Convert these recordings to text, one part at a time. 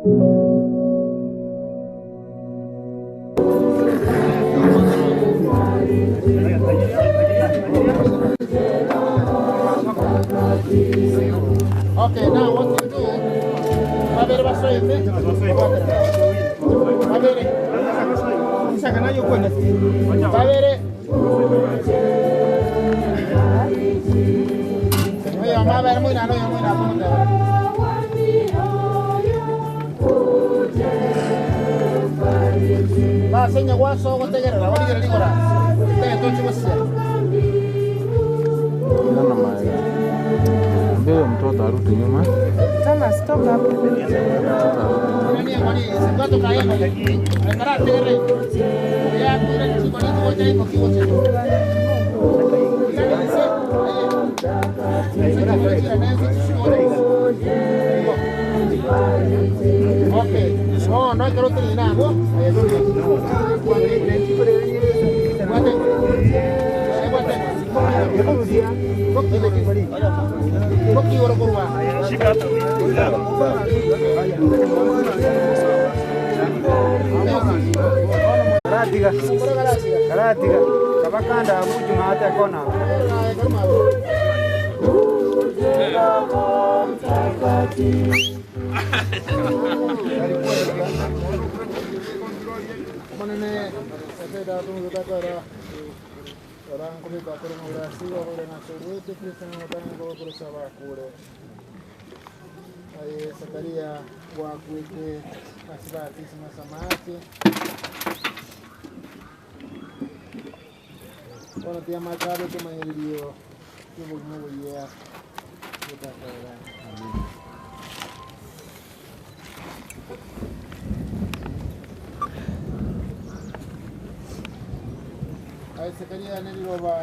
Okay, now what you do, babere basoe ime, babere, babere, oyomo abere moinano, oyomo oinano komoteba. Ase onye gwasoa ogotegerera, origererie igoro ase, tagete oche gosia. Nana maega. Ambia huyo mtoto arudi nyuma. Thomas, toka hapo. Mtoto arudi nyuma. Nani engori ase, bwatoka aye engori. Ekarategerere. Oyakuire chingori chigocha imoki gocha. Okay. Oh, no ekero otenene abwo. Aye, gocha. Bwate. Aye, bwate. Boki igoro korwa. Karatiga. Karatiga. Kabakanda abujuma ate kona. Monene, epeda tumuzatakara. Orango bakore murasi wahore na soruete Kristo na go kurusa bakure. Aye Zakaria wakwete asibatisima samaki. Bueno, ti amacaro que mañerio que voy no voy a Aye Zakaria neliroba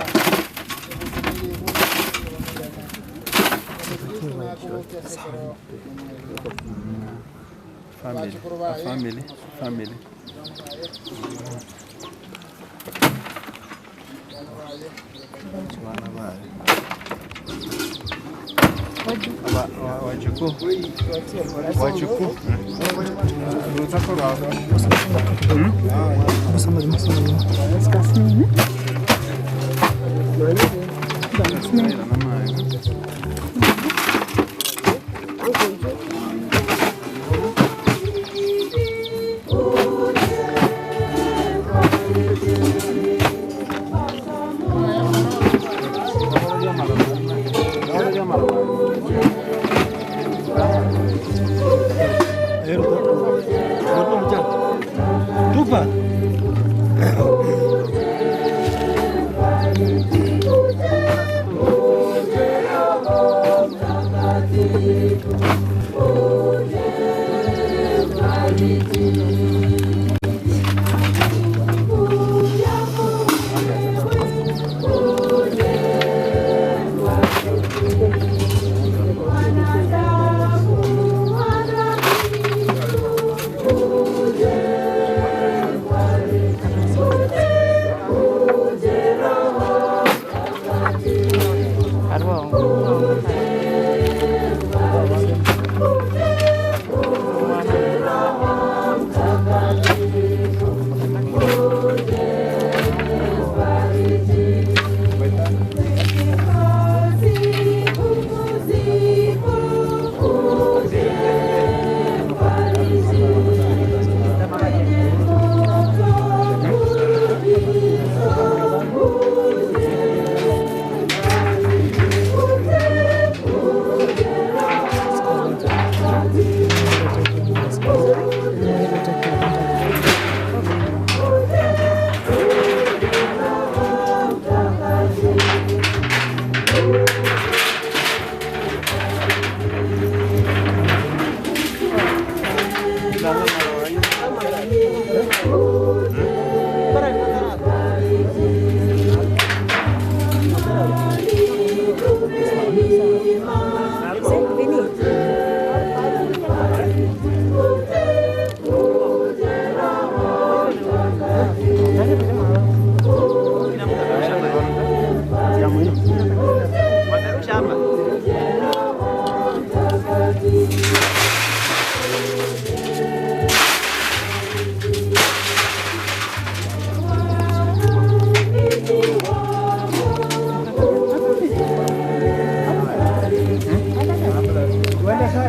Family. Family. Family. Bana baye. Wajukuu. Wajukuu. Rutako rwawe. Nana maega. Tupa.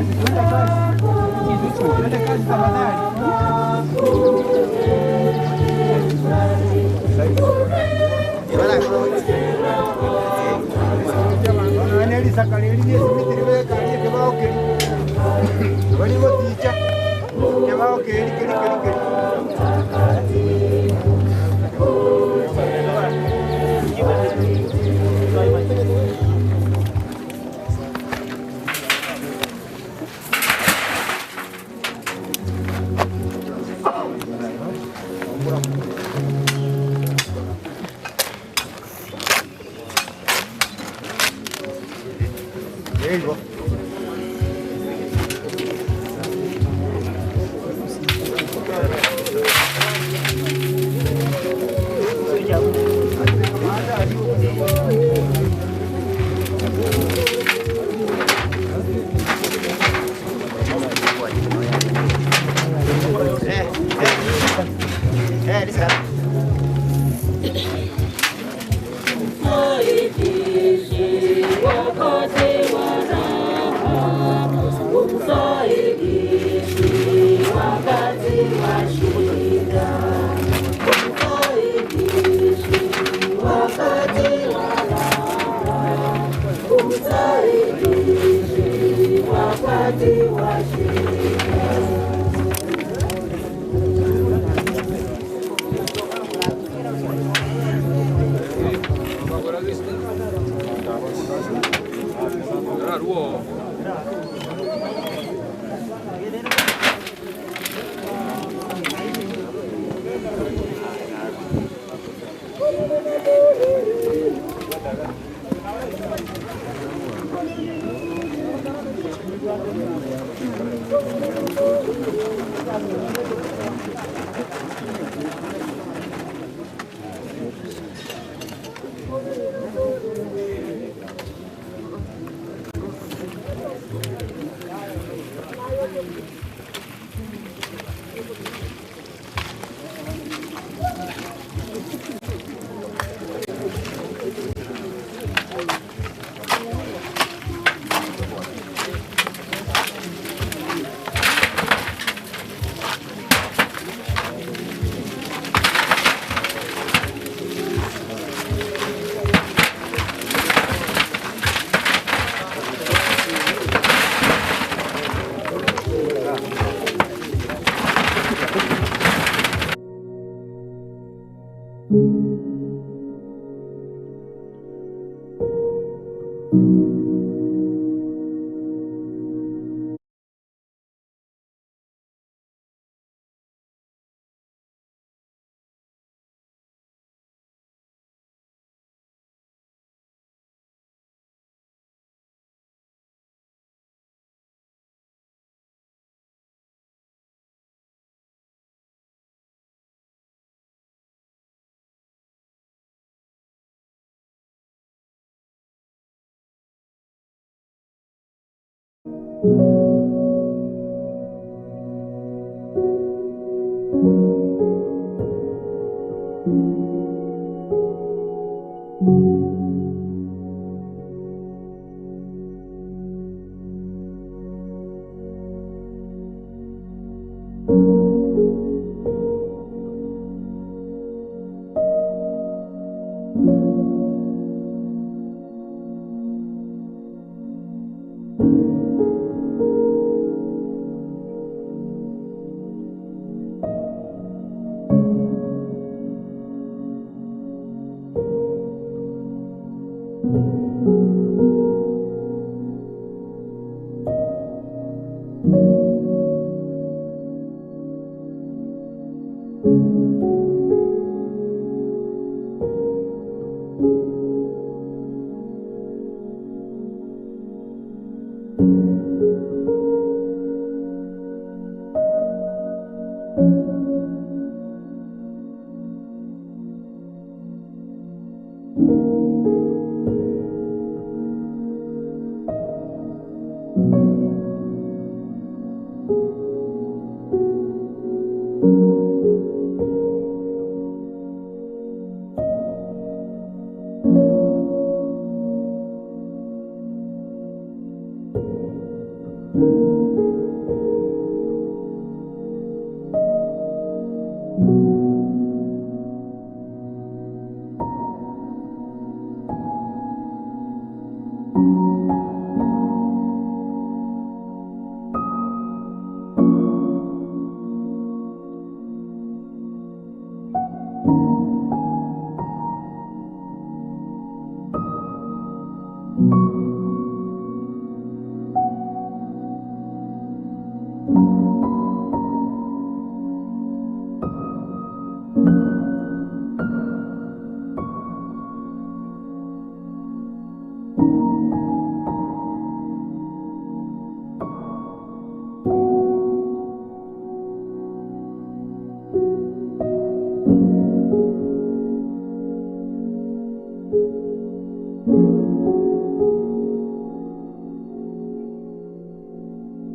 kazi, twende kazi. Twende kazi tafadhali. Nelisaka leli lyesimiti libekalie kebao keli baligoticha kebao keli keli keli keli. Yego.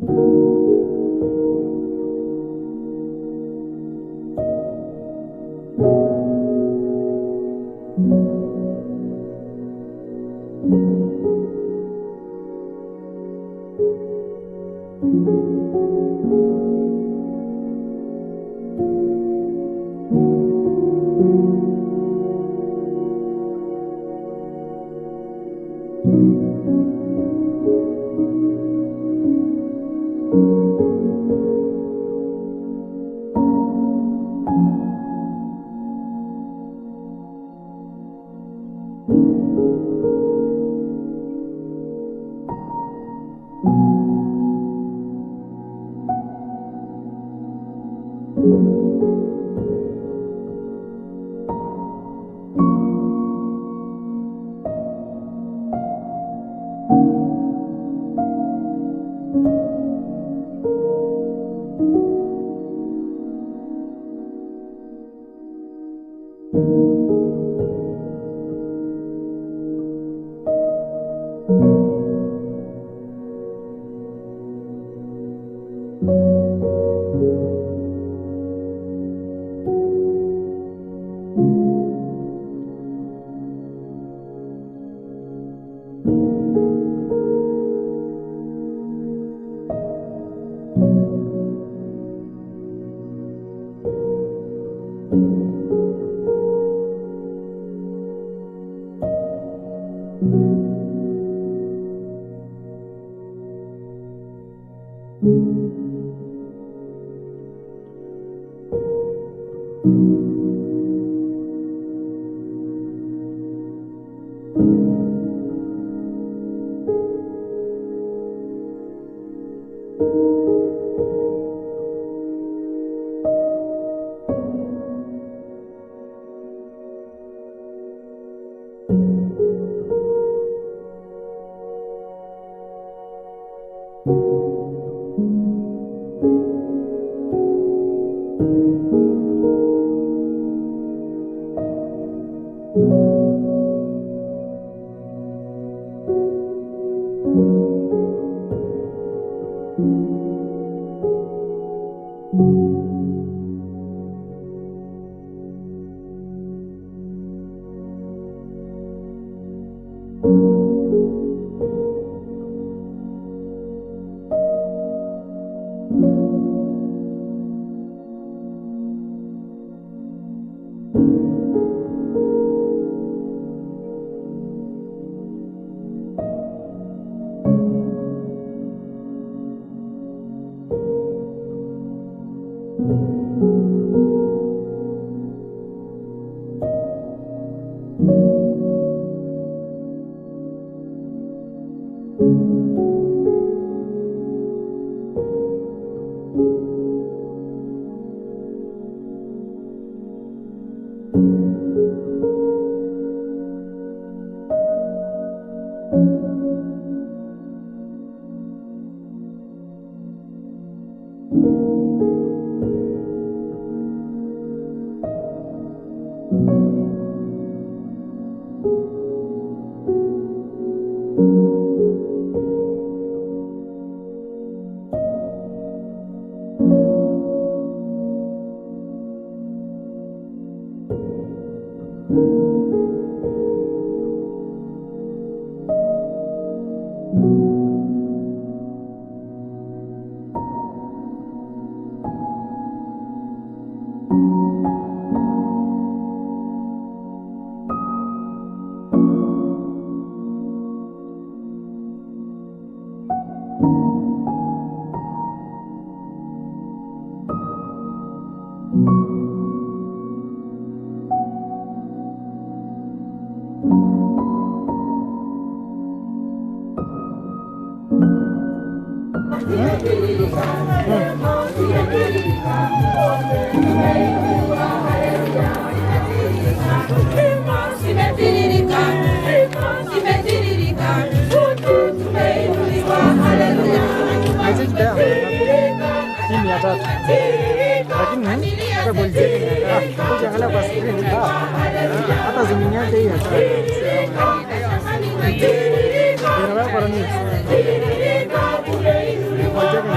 Hii 300. Lakini hata quality yake inakaa. Ukiangalia kwa screen hata zooming yake hii hata. Inaweza kwa nini? Quality yake.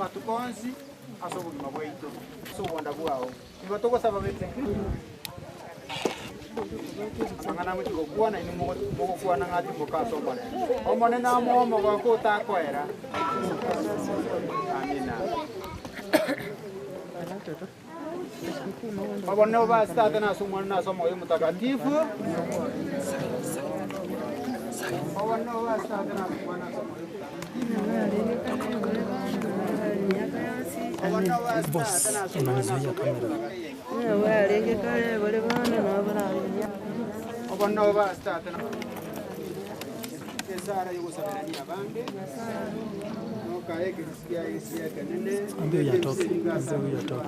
Amatuko onsi ase obogima bwaito, ase obonda bwao, nigo togosaba Amang'ana agochia gokwana, inwe mogokwana ng'a timoka ase omorembe. Omonene amoe omogoko otakoera. Amina. Obonene bobe ase Tata na ase Omwana na ase Omoyo Omotakatifu. Obonene bobe ase Tata na ase Omwana na ase Omoyo Omotakatifu. Obonene bobe ase Tata na ase Omwana na ase Omoyo Omotakatifu. Obonene bobe ase Tata na Esara y'ogosaberania abande, nokae ekerisi kiaye gesiya ekenene, Ambia uyatoke, ambia uyatoke.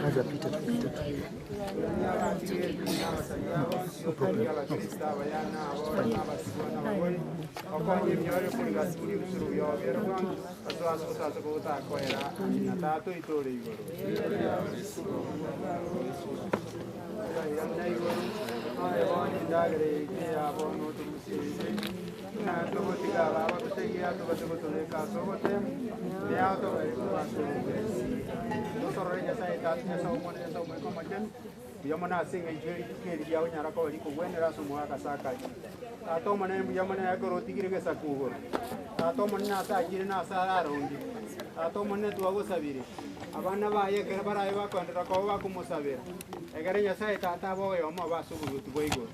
Acha pita tu, pita tu. Mbuya mono ase eng'encho ye rituko eri riagonyara koba rikogwenera ase omogaka Sakari. Tata Omonene mbuya mono ekero otigire gesaku igoro. Tata Omonene ase achire na ase araronge. Tata Omonene twagosabire, abana baye ekero barabe bakoenderera koba bakomosabera, ekero Nyasae Tata abe oyomo obo ase oboruoti bwa igoro.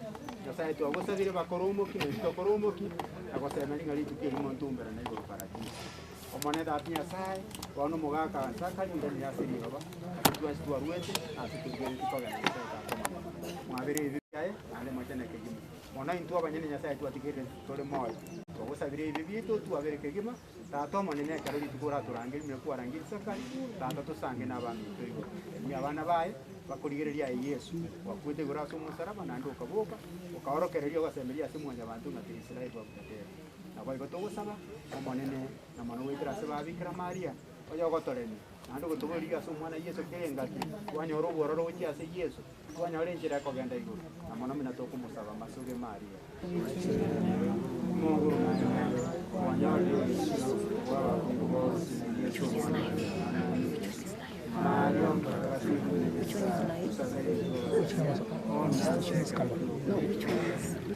Nyasae twagosabire bakore omokia na intwe tokore omokia, na gosemia ring'ana rituko erimo ntoumberane igoro paradiso. Omonene Tata Nyasae, bono omogaka Sakari ndani ase riroba, ase twensi twaruete, na ase torigereretie kogenda Nyasae Tata Omonene. Mwabere ebibe biaye, naende mochene kegima. Mono intwe abanyene Nyasae twatigerire tore moyo. Twagosabire ebibe biaito otwabere kegima, Tata Omonene ekero rituko oratorangerie buna kwarangeria Sakari, Tata tosange nabaminto igoro. Emi abana baye bakorigereria aye Yeso, gwakwete igoro ase omosaraba naende okaboka, okaorokereria ogasemeria ase mwanyabanto ng'a tiri Israeli babutatera. Naboigo togosaba, Omonene, na mono goetera ase ba Bikira Maria, oyogotoremia, naende ogotoboria ase Omwana Yeso kera engaki, twanyora obwororo gochia ase Yeso, twanyora enchera ekogenda igoro, na mono buna tokomosaba Masuge Maria. Omonguru naye kwanyorire obochio bw'abakungu bonsi na Yeso Omwana oye. Maria Omotakatifu, Nyasae, tosabere intwe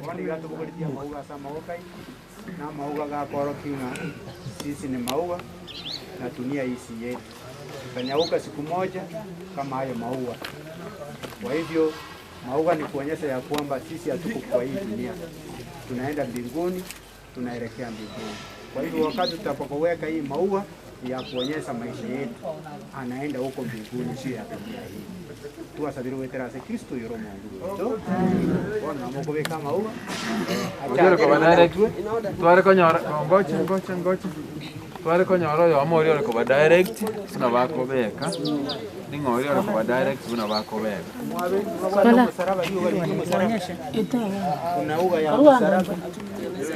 Bono iga tobogoretie amauga ase amaboko aito, na amauga gakorokia ng'a sisi ni maua na dunia hii si yetu. Tutanyauka siku moja kama hayo maua. Kwa hivyo maua ni kuonyesha ya kwamba sisi hatuko kwa hii dunia, tunaenda mbinguni, tunaelekea mbinguni. Kwa hivyo wakati tutakapoweka hii maua ni ya kuonyesha maisha yetu, anaenda huko mbinguni, sio ya dunia hii. Tuwasabiri wetera ase Kristo yoro Mungu wetu. Bono mokobeka maua Ojore koba direct tware konyora ngoche ngoche ngoche tware konyora oyomo oria ore koba direct buna bakobeka ning'o oria ore koba direct buna bakobeka.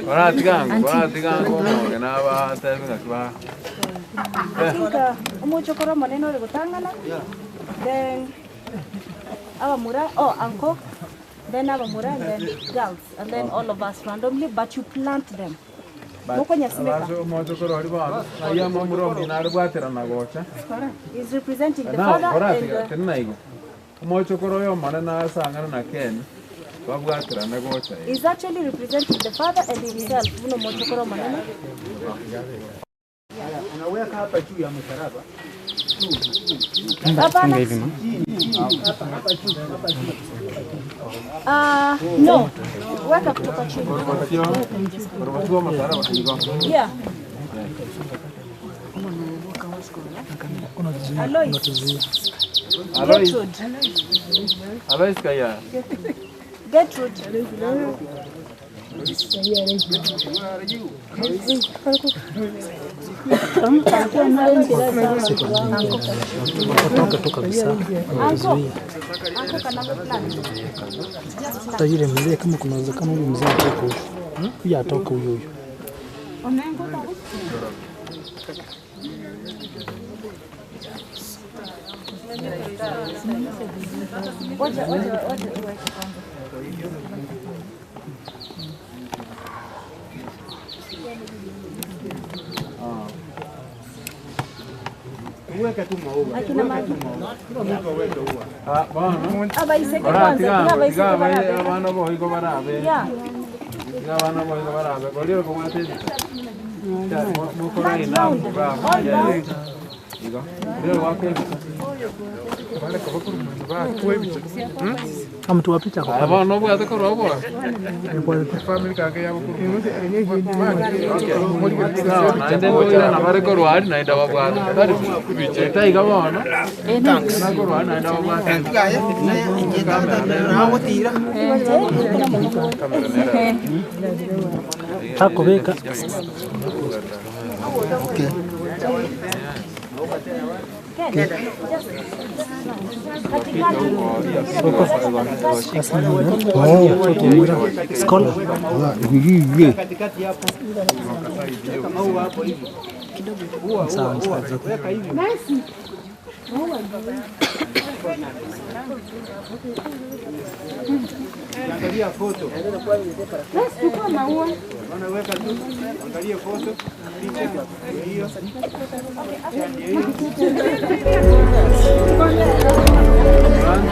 Baratiga ango baratiga ango omoge nabatebi ng'aki ba I think omochokoro omonene ore gotang'ana, then abamura, oh uncle, then abamura and then girls and then all of us randomly but you plant them. Mokonyasimeka. Ase omochokoro oria bono ng'ai amomura omino are bwaterana gocha Is representing the Now, father and oratiga the tenena igo omochokoro oyo omonene asang'ane na Ken babwaterane gocha iga. is actually representing the father and himself buna omochokoro omonene. Unaweka hapa juu ya msalaba. Hapana. Ah, no. Weka kutoka chini. Orobosio omosalaba igo. Yeah. Alois. Alois. Gertrude. Alois Kaya. Gertrude. Watoke tu kabisa, wanatuzuia. Uncle can have a plant. Hata yule mzee kama kuna uwezekano huyu mzee atoke huyu. Huyu atoke huyu huyu. Wacha wacha wacha uweke kwanza. Uweke tu maua. Akina Uweke tu maua. Kila mtu aweke ua. Ah, bono. Abaiseke Ora kwanza, tiga tiga abaiseke tiga barabe. abana boigo barabe. Yeah. Tiga abana boigo barabe. Korire kobwate ebisa. Mokora ina Round. All round. Igo. Rero wako ebisa. Kama tuwapicha kwa Aya bono obwate korwa obo. Naende noira nabare korwa ari naende babwate. Tari eta iga bono. Thanks. Korwa ari naende babwate. Takubika. Scholar. Katikati hapo. Weka maua hapo hivi. Ua, ua, Sawa, ua. sawa. Weka hivi. Angalia foto. Chukua maua. Unaona, weka tu. Angalia foto. Picha. Ndio hiyo. Picha ndio hiyo. One,